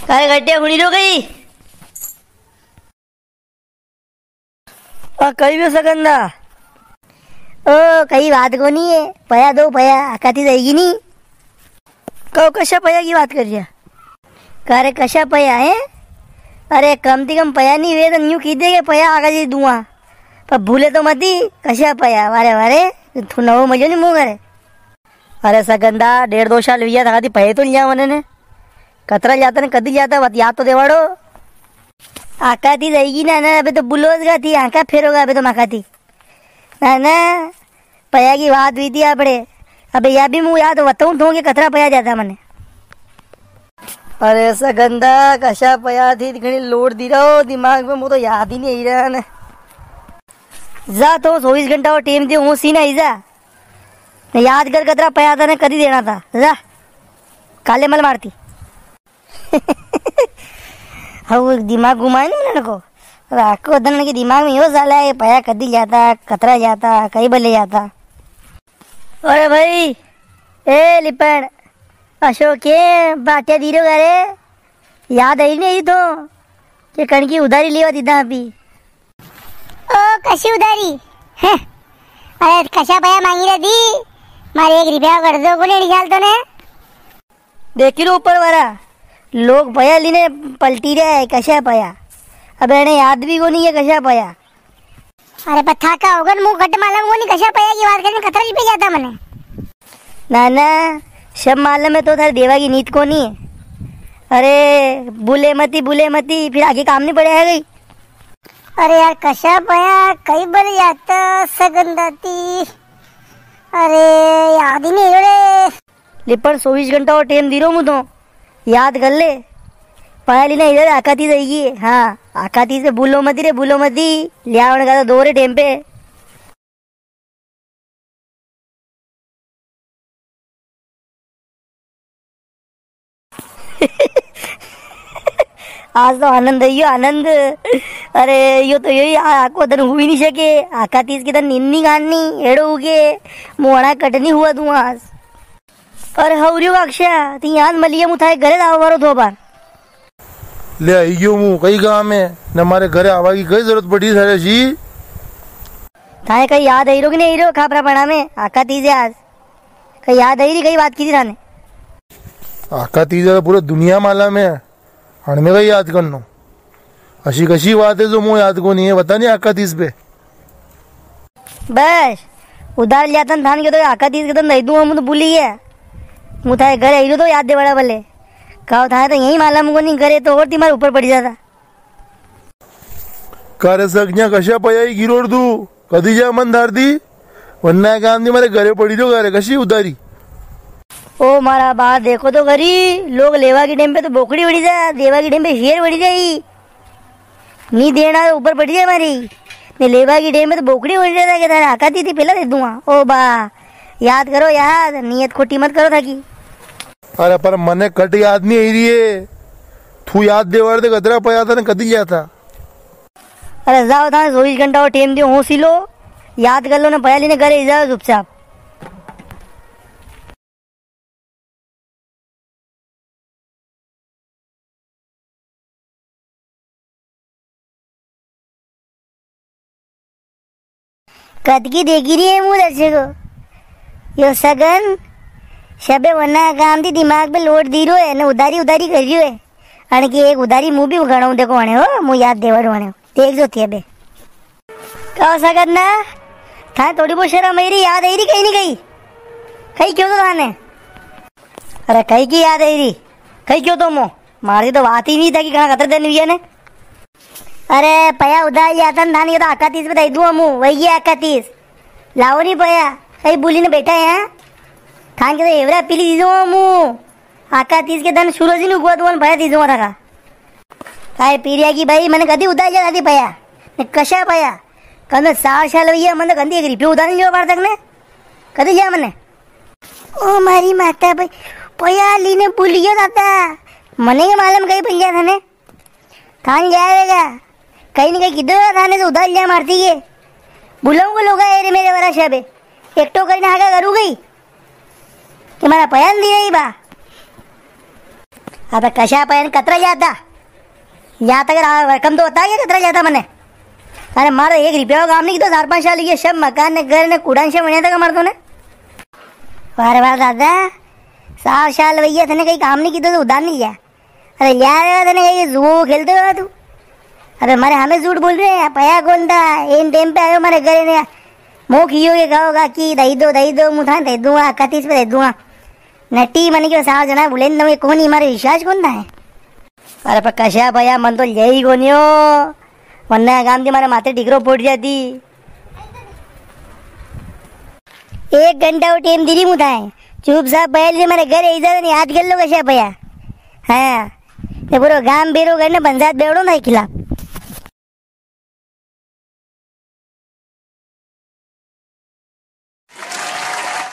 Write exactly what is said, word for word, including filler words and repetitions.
अरे गट्टे हुणी रो गई। आ, कई भी सकंदा। ओ, कई बात कोनी है। पया दो, पया आकाती जाएगी नी। कहो, कशा पया की बात कर रिया? का रे, कशा पया है? अरे, कम ती कम पया नी वे तो न्यू की दे के पया आकाती दुआ। पर भूले तो मती, कशा पया, वारे, वारे, तू नवो मजो नी मुंह करे। अरे सकंदा, डेढ़ दो साल हुई है, थाका ती पया तो लिया मने ने। कतरा जाता ने कदी जाता, बात याद तो देवाड़ो। आकाती जाएगी ना, ना, अबे तो बुलोज गा थी, आका फेरोगा अबे तो माका थी। ना, ना, पया की बात हुई थी आपड़े। अबे या भी मूं याद बताऊं तो के कतरा पया जाता मने। अरे सकंदा, कशा पया थी, घणी लोड दी रहो दिमाग में, मूं तो याद ही नी आई रहा ने। जा तो चौबीस घंटा और टेम दे, हूं सीना ही जा। ने याद कर कतरा पया था ने कदी देना था, जा। काले मल मारती। हाँ, वो दिमाग घुमाए नी मिलन को। अब आको दन के दिमाग में यो साला है, पया कदी जाता, कतरा जाता, कई बले जाता। अरे भाई, ए लिपण, अशोक के बाटिया दीरो करे, याद आई नी आई तो, के कण की उधारी लेवा दीदा अभी। ओ, कशी उधारी? हैं? अरे, कशा पया मांगी रे दी? मारे एक रुपया कर दो, कोने निकाल तो ने? देखी लो ऊपर वाला, लोग पया लीने पलटी रहा है, कशा पया। अब एने याद भी कोनी है कशा पया। अरे, पर थाका होगन, मूं कट मालूम कोनी, कशा पया की बात करने, कतरा रुपया जाता मने। ना, ना, सब मालूम है तो थारे देवा की नीत कोनी है। अरे, बुले मती, बुले मती, फिर आगे काम नी पड़े है गई। अरे यार, कशा पया, कई बल जाता, सकंदा ती। अरे, याद ही नी रे। ले, पण चौबीस घंटा और टेम दीरो मूं तो। याद कर ले। पया लीने इधर आकाती जाएगी। हाँ, आकाती से भूलो मती रे, भूलो मती। ले आवण का तो दो रे टेम पे। आज तो आनंद है यो आनंद। अरे, यो तो योई आ-, आको दन हुई नी सके। आकातीज के दन नींद नी काड़नी, एड़ो उगे, मोड़ा कटनी हुआ तू आज। अरे, हवरियो काक्षा, ती याद मलिया, मूं थारे घरे आवा वारो थो बार। ले आई गयो मूं, कई काम है, ने मारे घरे आवा की कई जरूरत पड़ी थारे सी? थाए कई याद आई रो कि नी आई रो, खापरा पड़ा में, आकातीज है आज। कई याद आई री, कई बात की थी थाने? आकातीज है तो पूरी दुनिया मालूम है, अण में कई याद करनो? अशी कशी बात है जो मूं याद कोनी है, बता नी आकातीज पे। बस, उधार लिया था थान के तो आकातीज के तो दई दूं, मूं तो भूली गया। मूं थारे घरे आई रो तो याद देवाड़ा भले। कहो थाए तो यही मालूम कोनी, घरे तो और ती मारे ऊपर पड़ी जाता। का रे सकन्या, कशा पया ही गिरोड़ तू? कदी जा मन धार दी? वन्ना काम दी मारे घरे पड़ी रो, का रे कशी उधारी? ओ मारा बा, देखो तो खरी, लोग लेवा की टेम पे तो बोकड़ी उड़ी जा, देवा की टेम पे शेर उड़ी जाई। नी देना तो ऊपर पड़ी जाए मारी, ने लेवा की टेम पे तो बोकड़ी उड़ी जाता के थारे आकाती थी पेला दे दूंगा। ओ बा, याद करो याद, नियत खोटी मत करो थाकी। अरे पर मने कट याद नी आई री है। तू याद देवाड़ दे, कतरा पया था ने कदी लिया था। अरे जाओ, थाने चौबीस घंटा और टेम दियो, हौसलो, याद कर लो ने पया लीने घरे जाओ चुपचाप। कद की देखी री है मूं दर्शको? यो सगन सबे वना काम थी दिमाग पे लोड दी रो है, ने उधारी उधारी कर रियो है। अणकी एक उधारी मूं भी गणाऊं, देखो अणे हो, मूं याद देवाड़ू अणे। देख जो थे बे। का सगन ना, थाने थोड़ी बहुत शर्म आई री, याद आई री कई नी कई? कई क्यो तो थाने? अरे कई की याद आई री? कई क्यो तो मूं? मारी तो बात ही नी था कि घणा कतरे दिन हुई है ने। अरे पया उधार लिया था ने थाने, ये तो आकातीज पे दई दूं मूं, वई ये आकातीज। लाओ नी पया, कई भूली ने बैठा है। थाने के तो एवरा पीली दीजो मूं। आकातीज के दन सूरज नी उगवा दूं, पया दीजो थाका। काय पीरिया की बाई, मने कदी उधार लिया था पया? ने कशा पया? कम से चार साल हुई है, मने कदी एक रुपयो उधार नी लियो बार तक ने। कदी लिया मने? ओ मारी माता भाई, पया लीने भूली गयो दादा। मने के मालूम कई भूली गया थाने। थान जावेगा। कई नी कई किधर थाने तो उधार लिया मारती के। बुलाऊं को लोग आए रे मेरे वरा शबे। एकटो करीने हागा करू गई। कि मारा पया नी दिया ही बा। अबे कशा पया ने कतरा लिया था? लिया था के रा-, रकम तो बता के कतरा लिया था मने? अरे मारो एक रुपया को काम नी कीधो, चार पांच साल ये सब मकान ने घर ने कुड़ान से बण्या था मारो तो ने। वाह रे वाह दादा, चार साल वई ग्या, थने कई काम नी कीधो तो उधार नी लिया। अरे लिया रे, थने कई जुओ खेलतो हो तू। अबे मारे हामे झूठ बोल रहे हैं, पया कोनी था, एन टेम पे आयो मारे घरे ने। मो कियो के कहो काकी, दई दो, दई दो, मु थाने दई दूंगा, इकतीस पे दई दूंगा। नटी मन के साव जणा बोले न, कोनी मारे विश्वास कोनी था है। अरे पर कशा पया, मन तो ले ही कोनी हो, वरना गाम दी मारे माथे डिगरो फूट जाती। एक घंटा वो टेम दीरी मुदा है, चुपचाप बैल से मारे घर आई जावे ने याद कर लो कशा पया। हाँ, ते पूरो गाम बेरो करने पंचायत बेवड़ो ना खिलाफ।